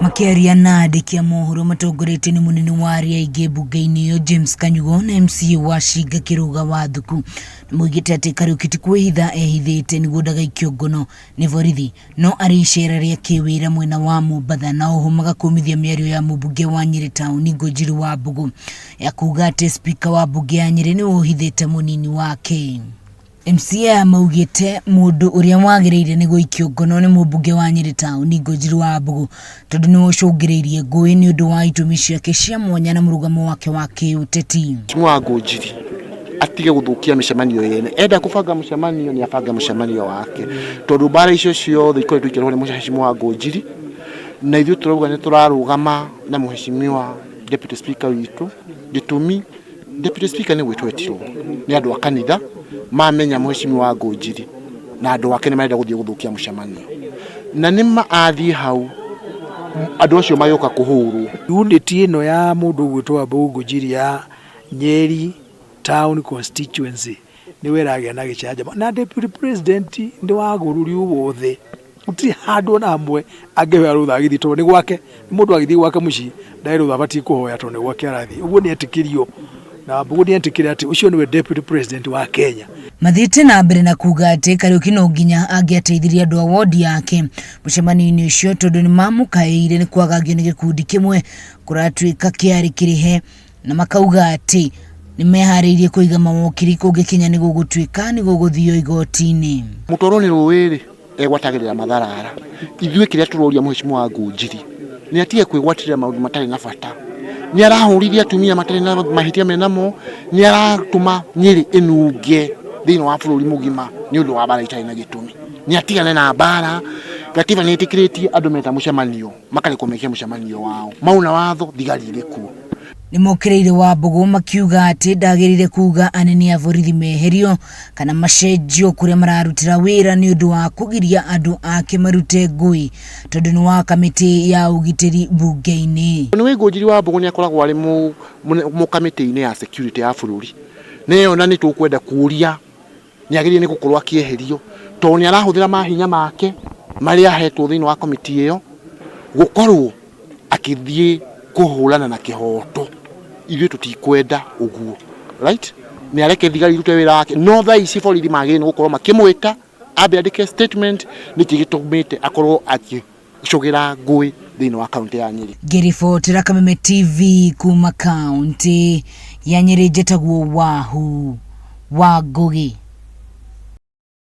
Makĩaria na andĩki a mohoro matongoretio nĩ mũnene wa arĩa aingĩ mbunge-inĩ ĩyo James Kanyugo na MCA wa Shinga Kĩrũga Wathuku, nĩmoigĩte atĩ Kariũki ti kwĩhitha ehithĩte nĩguo ndagaikio ngono nĩ borithi no arĩ icera rĩa kĩwĩra mwena wa Mombatha na oho magakũmithia mĩario ya mũmbunge wa Nyĩrĩ taũni Ngũnjiri wa Mbũgũ ya kuga atĩ spika wa mbunge ya Nyĩrĩ nĩwe ũhithĩte mũnini wake. MCA aya maugĩte mũndũ ũrĩa wagĩrĩire nĩ gũikio ngono nĩ mũmbunge wa Nyĩrĩ taũni Ngũnjiri wa Mbũgũ tondũ nĩwe ũcũngĩrĩirie ngũĩ nĩ ũndũ wa itũmi ciake cia mwanya na mũrũgamo wake wa kĩũteti. Mheshimiwa wa Ngũnjiri atige gũthũkia mĩcemanio yene enda kũbanga mũcemanio nĩ abange mũcemanio wake tondũ mbara icio ciothe ikoretwo ikĩrehwo nĩ Mheshimiwa wa Ngũnjiri na ithuĩ tũrauga nĩ tũrarũgama na Mheshimiwa Deputy Speaker witũ gĩtũmi Deputy Speaker nĩ gwĩtwo etirwo nĩ andũ a kanitha mamenya Mheshimiwa Ngũnjiri na andũ ake nĩ marenda gũthiĩ gũthũkia mũcemanio na nĩ ma athiĩ hau andũ acio magĩũka kũhũrwo. Unit ĩno ya mũndũ ũgwĩtwo Wambũgũ Ngũnjiri ya Nyeri Town Constituency nĩwe ĩragĩa na gĩcanjama na Deputy President nĩ wa bũrũri wothe gũtirĩ handũ ona hamwe angĩhoya rũtha agĩthiĩ tondũ nĩ gwake nĩ mũndũ agĩthiĩ gwake mũciĩ ndarĩ rũtha abatiĩ kũhoya tondũ nĩ gwake arathiĩ ũguo nĩ etĩkĩrio na Wambũgũ nĩ etĩkĩre atĩ ũcio nĩwe Deputy President wa Kenya. Mathiĩte na mbere na kuga atĩ Kariũki no nginya angĩateithirie andũ a wondi yake mũcemanio-inĩ ũcio tondũ nĩ mamũkaĩire nĩ kwagagio nĩ gĩkundi kĩmwe kũratuĩka kĩarĩ kĩrĩhe na makauga atĩ nĩ meharĩirie kũiga mawokiri kũngĩkinya nĩ gũgũtuĩka nĩ gũgũthio igoti-inĩ. Mũtwarwo nĩ rũĩ-rĩ, egwatagĩrĩra matharara. Ithuĩ kĩrĩa tũroria Mheshimiwa wa Ngũnjiri nĩ atige kwĩgwatĩrĩra maũndũ matarĩ na bata. Nĩ arahũrithia atumia matarĩ na mahĩtia menamo, nĩ aratũma Nyĩrĩ ĩnunge thĩinĩ wa bũrũri mũgima nĩ ũndũ wa mbara itarĩ na gĩtũmi. Nĩ atigane na mbara, gatiba nĩ ĩtĩkĩrĩtie andũ meta mũcemanio makarekwo meke mũcemanio wao. Mauna watho thigari irĩ kuo. Nĩmokĩrĩire Wambũgũ makiuga atĩ ndagĩrĩire kuga anene a borithi meherio kana macenjio kũrĩa mararutĩra wĩra nĩ ũndũ wa kũgiria andũ ake marute ngũĩ tondũ nĩ wa kamĩtĩ ya ũgitĩri mbunge-inĩ. Nĩ wĩ Ngũnjiri Wambũgũ nĩ akoragwo arĩ mũ kamĩtĩ-inĩ ya security ya bũrũri. Na ĩyo na nĩ tũkwenda kũria nĩ agĩrĩire nĩ gũkorwo akĩeherio tondũ nĩ arahũthĩra mahinya make marĩa ahetwo thĩinĩ wa komiti ĩyo gũkorwo akĩthiĩ kũhũrana na kĩhoto. Ithuĩ tũtikwenda ũguo, right? Nĩ areke thigari irute wĩra wake, no thaa ici borithi magĩrĩire nĩ gũkorwo makĩmwĩta ambe andĩke statement nĩkĩ gĩtũmĩte akorwo akĩcũgĩra ngũĩ thĩinĩ wa kaũntĩ ya Nyĩrĩ. Ngĩribotera Kameme TV kuma kaũntĩ ya Nyĩrĩ njĩtagwo Wahu wa Ngũgĩ.